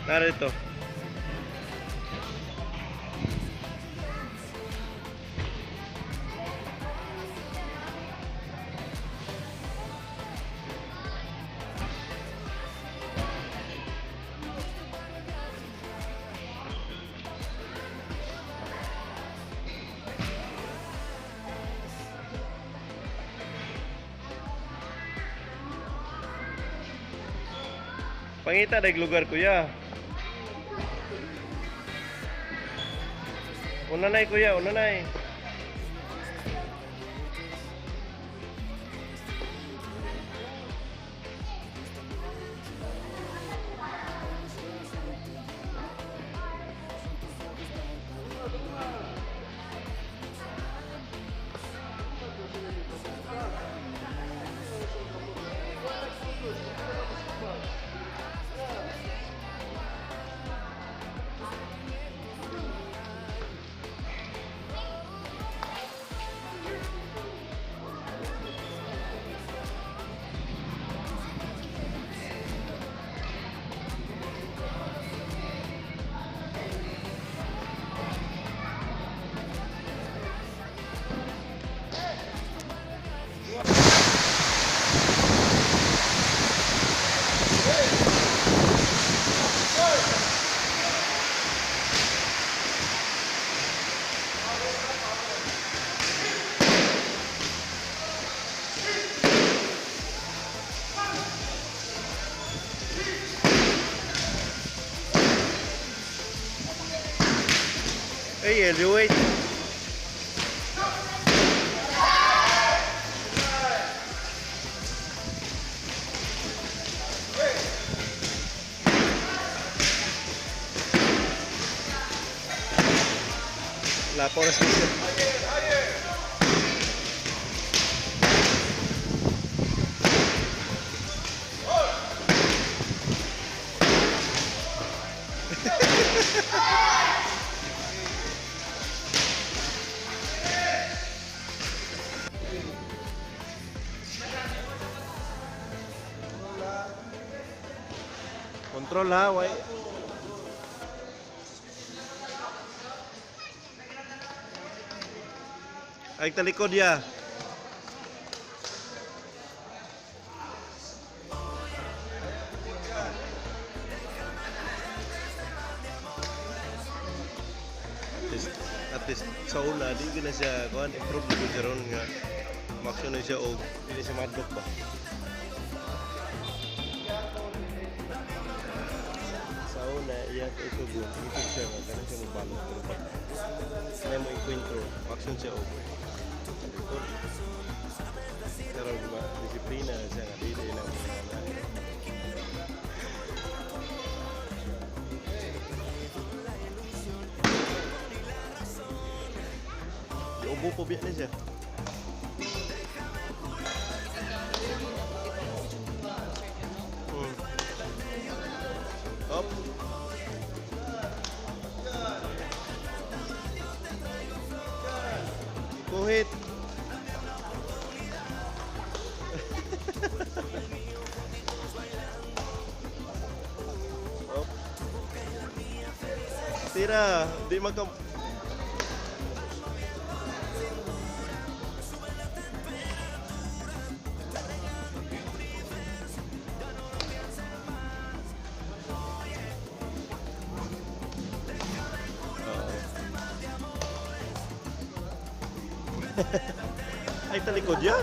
Narito. Pangita dag lugar, kuya. Una nay, kuya, una nay. Hey, heavyweight. Lapo na siya. Control ha, why? Ay, talikod ya. At least sa una, di na siya, kuan, improve na siya ron nga. Maksyon na siya og, di na siya madlok ba? Sa una, iya ko isugon, isip siya nga, ganun siya magbalot. Pero pag kaya mo ikwentro, action siya og talikod. Pero ba, disiplina na siya nga, di na mga Diubo po biya na siya. Up. Kuhit. Up. Tira, di magka. Oo. Ay, talikod ya?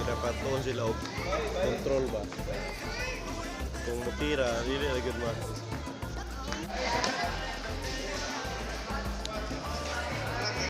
Dapat tuon sila og control ba. Kung mutira, dili ra gyud ma.